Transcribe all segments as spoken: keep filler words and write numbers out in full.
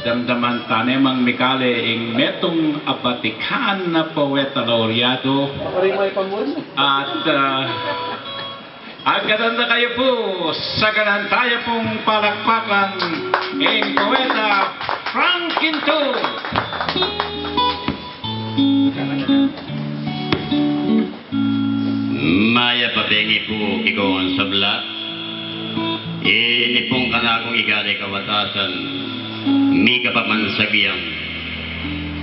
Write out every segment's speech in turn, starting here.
Damdaman tane mang mikale ing metung a batikan a poeta laureado. At, ah, agad na kayu pu, sagaran taya pung palakpakan ing poeta Frank Quinto. Mayap a bengi pu kekong sabla. Ini pung kanakung ikari kawatasan, mika pa man sabian,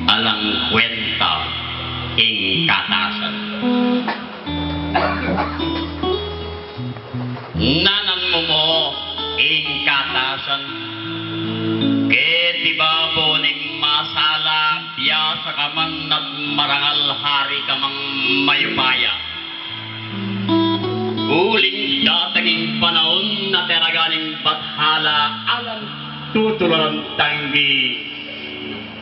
alang kwenta ing katasan. Nanan mu mo ing katasan? Keti babo ning masala, biasa ka man at marangal, hari ka mang mayupaya. Uling datang ing panaun na teraga ning bathala, alang tutularan tanggi,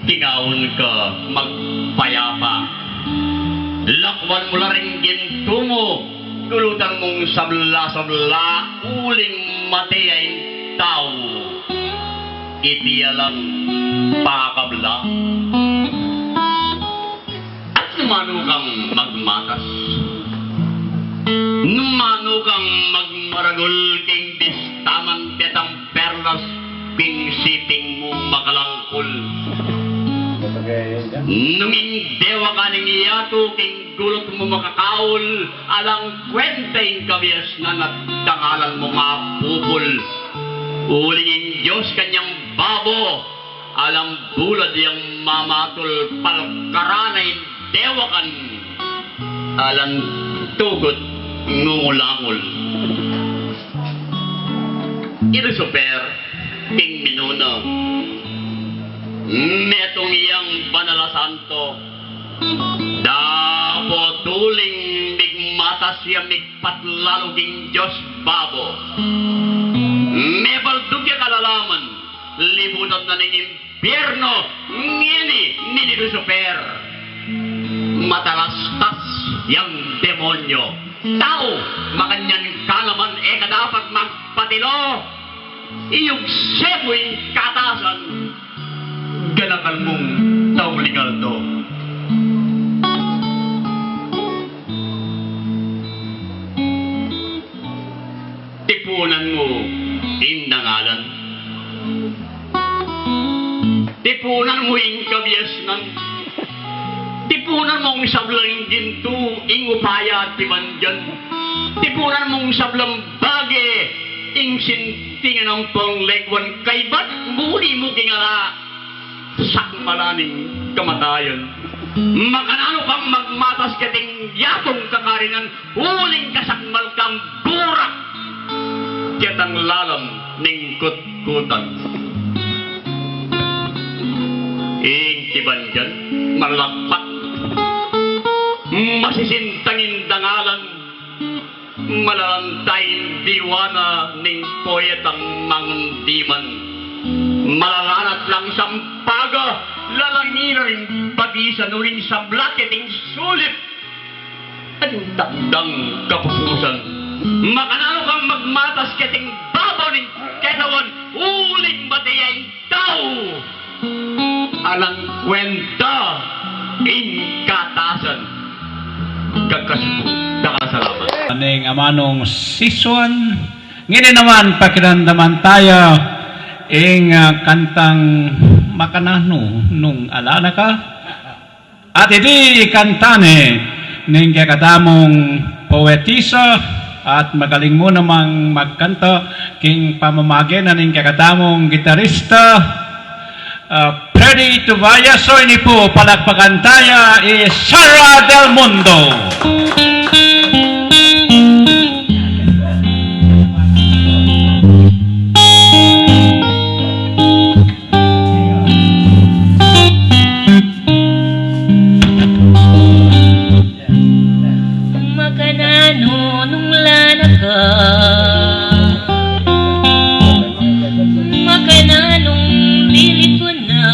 tingaun ka magpayapa. Lakwan mu la ring gintu mu, gulutan mung sabla-sabla, uling mate ya ing tau, iti ya lang pakabla. At nu manu kang magmatas, nu manu kang magmaragul, king bista man detang perlas, king siping mu makalangkul. Nung ing dewa ka ning yatu, king gulut mu makakaul, alang kwenta ing kabiasnan at dangalan mu mapupul. Uling ing Dios kanyang babo, alang bulad yang mamatul, palkaran na ing dewa kan, alang tugut ngungulangul. I Lucifer ing minuna, metung yang banal a santo, dapot uling migmatas ya, migpatlalu king Dios babo, mebaldug ya kalalaman, libutan na ning impierno ngeni nini Lucifer. Matalastas yang demonyo. Tau, makanyan ka naman, e ka dapat magpatilo. Iyugse mu ing katasan, ganakan mung tauling aldo. Tipunan mu ing dangalan. Tipunan mu ing kabiasnan. Tipunan mung sablang gintu ing upaya at tibandian. Tipunan mung sablang bage ing sintingan ampong legwan, kaybat muli mu king ala sakmalan ning kamatayan. Makananu kang magmatas keting yatung kakarinan, uling kasakmal kang burak ketang lalam ning kutkutan. Ing tibandian malakpak, masisintang ing dangalan, malalanta ing diwa na ning poetang mangundiman. Malalanat lang sampaga, lalangiran ing batisan, uling sabla keting sulip, ating takdang kapupusan. Makananu kang magmatas keting babo ning ketawan, uling mate ya ing tau, alang kwenta ing katasan. Kakasu pu, dakal a salamat. Ning amanung sisuan, ngeni naman pakiramdaman taya ing, ah, kantang Makananu nung Ala na ka. At iti ikanta ne ning kekatamung poetisa at magaling mu namang magkanta king pamamage na ning kekatamung gitarista, ah, Freddy Tubayaso. Ini pu, palakpakan taya i Sara del Mundo. Makananu nung ala na ka? Makananu nung liliku na?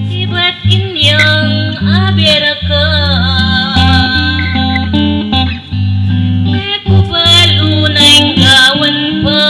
Ibat inyang abera ka, e ku balu na ing gawan pa.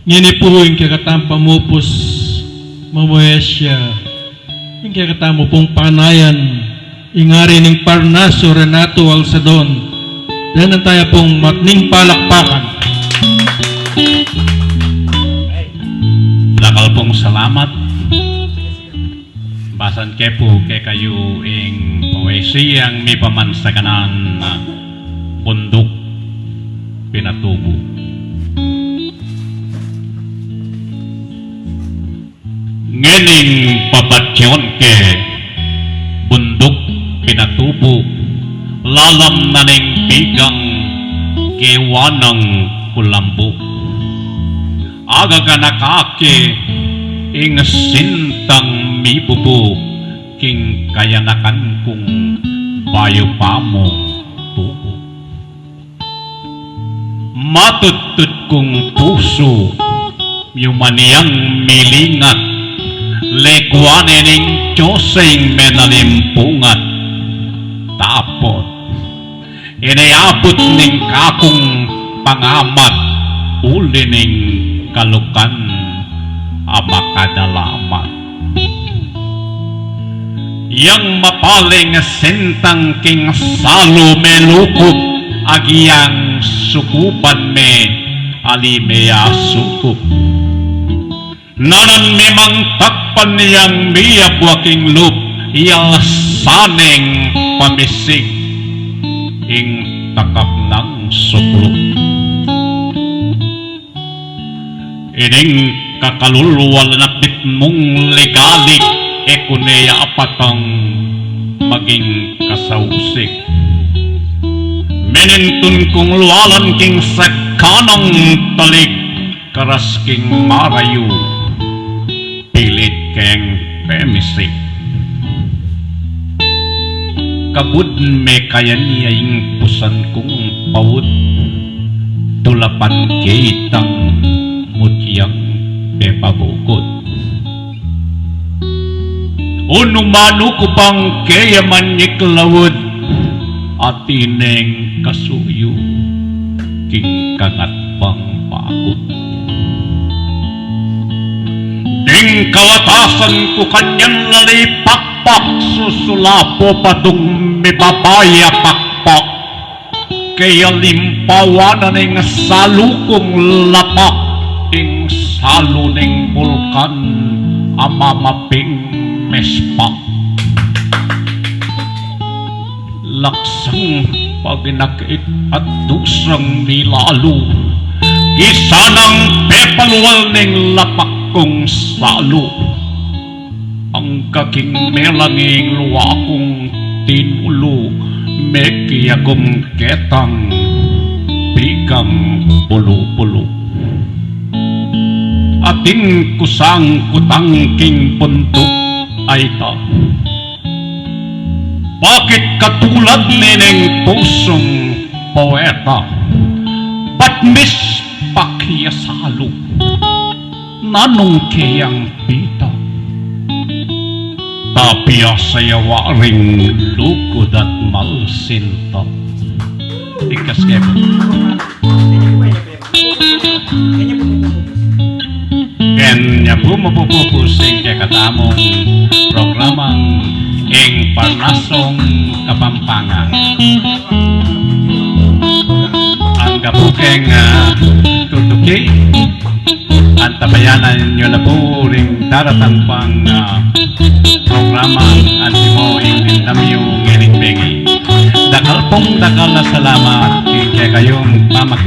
Ngeni pu ing kekatamung pamupus, mamuesya ing kekatamung panganayan, ing ari ning Parnaso, Renato Alsadon. Danan taya pung matning palakpakan. Dakal pung salamat. Basan ke pu kekayu ing poesiyang mipamansagan a Bunduk Pinatubu. Ngening babatyan ke Bunduk Pinatubu, lalam na ning bigang gewa nang kulambu. Agaganaka ke ing sintang mibubu, king kayanakan kung bayu pa mu tubu. Matudtud kung pusu, yu man yang milingat, legwa ne ning Dios ing menalimpungat. Dapot ini abut ning kakung pangamat, uli ning kalukan a makadalamat. Yang mapaling sintang king salu melukup, agyang sukupan me ali me asukup. Nanan me mang takpan yang miyabwa king lub, yalsa neng pamisig ing takap nang suklup. Ining kakalulwal na pitmung ligalik, e ku ne ya apatang maging kasausik. Menintun kung lwalan king sekanang talig, karas king marayu, pilit keng pemisik. Kabud me kayan ya ing pusan kung paut, tulapan ke itang mutyang pepabukut. O nu man ku pang keya man iklaud, atin neng kasuyu king kangat pang bakut. Ding kawatasan ku kanyan lalipakpak, susulapo pa dung mibabaya pakpak. Kaya limpawanan ing salu kung lapak, ing salu ning bulkan a mamaping mespak. Laksang paginakit at dusang milalu, isanang pepalwal ning lapak kung salu. Angga king melangi ing luwa kung tinulu, mekiagum ketang bigang bulu-bulu. Atin ku sangkutang king bunduk a ita, bakit katulad ne ning pusung poeta, bat mispak ya salu? Nanung keyang pita? Tapias ya waring lugud at malsinta. Ikas ke. Kenya pu mapupupus ing kekatamung programang ing Parnasung Kapampangan. Angga pu keng, ah, tutuki, antabayanan yu na pu ring daratang pang, ah, programang antimo ing Dindam Yu Ngening Bengi. Dakal pung dakal a salamat king kekayung pamak-